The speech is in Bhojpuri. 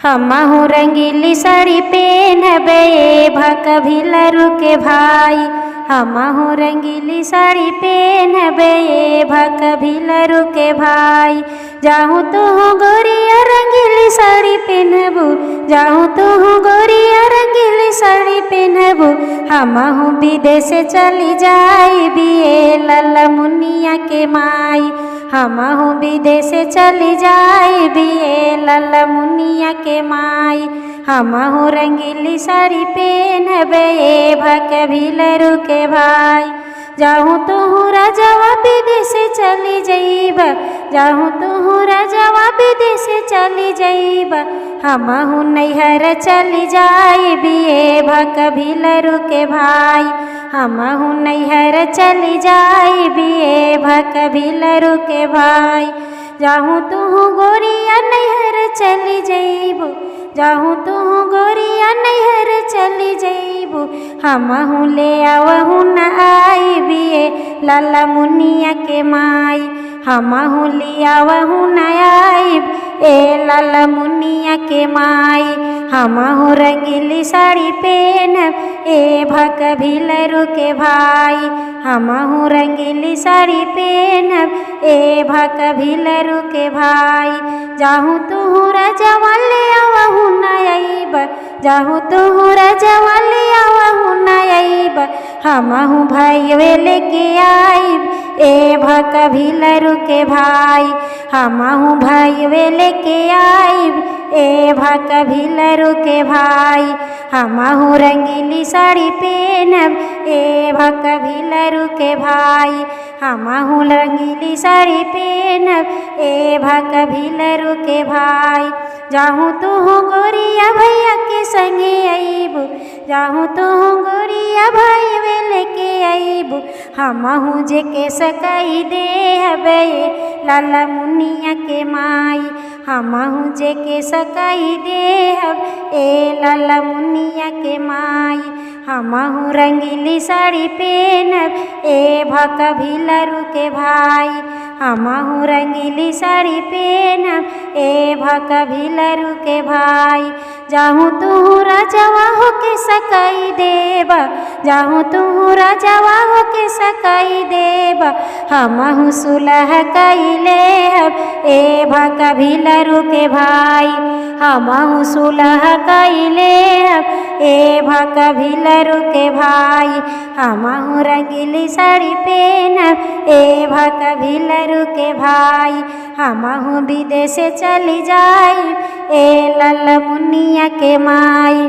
हमहू रंगीली साड़ी पहनबे भकभिलरु के भाई। हमहू रंगीली साड़ी पहनबे भकभिलरु के भाई। जाहू तुहू गोरिया रंगीली साड़ी पहनबू, जाहू तुहू गोरिया रंगीली साड़ी पहनबू। हमहू विदेश चली जाई बिये लल मुनिया के माई। हमहू विदेश चली जाई बिये लल मुनिया के माई। हमहू रंगीली साड़ी पहनबे भकभिलरु के भाई। जाहू तुहू राजावा विदेश चली जईबा, जाहू तुहू राजावा विदेश चली जईबा। हमहू नैहर चली जाई बिये भकभिलरु के भाई। हमहू नैहर चली जाई बिये भकभिलरु के भाई। जाहू तुहू गोरिया नैहर चली जईबू, जाहू तुहू गोरिया नैहर चली जईबू। हमहू ले आवहू न आई बिये लाला मुनिया के माई। हमहू लियावहू न आईब ए लाला मुनिया के माई। हमहू रंगीली साड़ी पहनब ए भकभिलरु के भाई। हमहू रंगीली साड़ी पहनब ए भकभिलरु के भाई। जाहू तुहू राजावा ले आवहू न आईब, जाहू तुहू राजावा ले आवहू न आईब। हमहू भाईवे लेके आईब ए भकभिलरु के भाई। हमहू भाईवे लेके आईब ए भकभिलरु के भाई। हमहू रंगीली साड़ी पहनब ए भकभिलरु के भाई। हमहू रंगीली साड़ी पहनब ए भकभिलरु के भाई। जाहू तुहू गोरिया भैया के संगे अईबू, जाहू तुहू गोरिया भाई वे लेके अईबू। हमहू जे के सकई देहबे लाला मुनिया के माई। हमहू जे के सकई देहब ए लाला मुनिया के माई। हमहू रंगीली साड़ी पहनब ए भकभिलरु के भाई। हमहू रंगीली साड़ी पहनब ए भकभिलरु के भाई। जाहू तुहू राजावा होके सकई देबा, जाहू तुहू राजावा होके सकई देबा। हमहू सुलह कई लेहब ए भकभिलरु के भाई। हमहू सुलह कई लेहब ए भकभिलरु के भाई। हमहू रंगीली साड़ी पहनब ए भकभिलरु के भाई। हमहू विदेश चली जाई ए लल मुनिया के माई।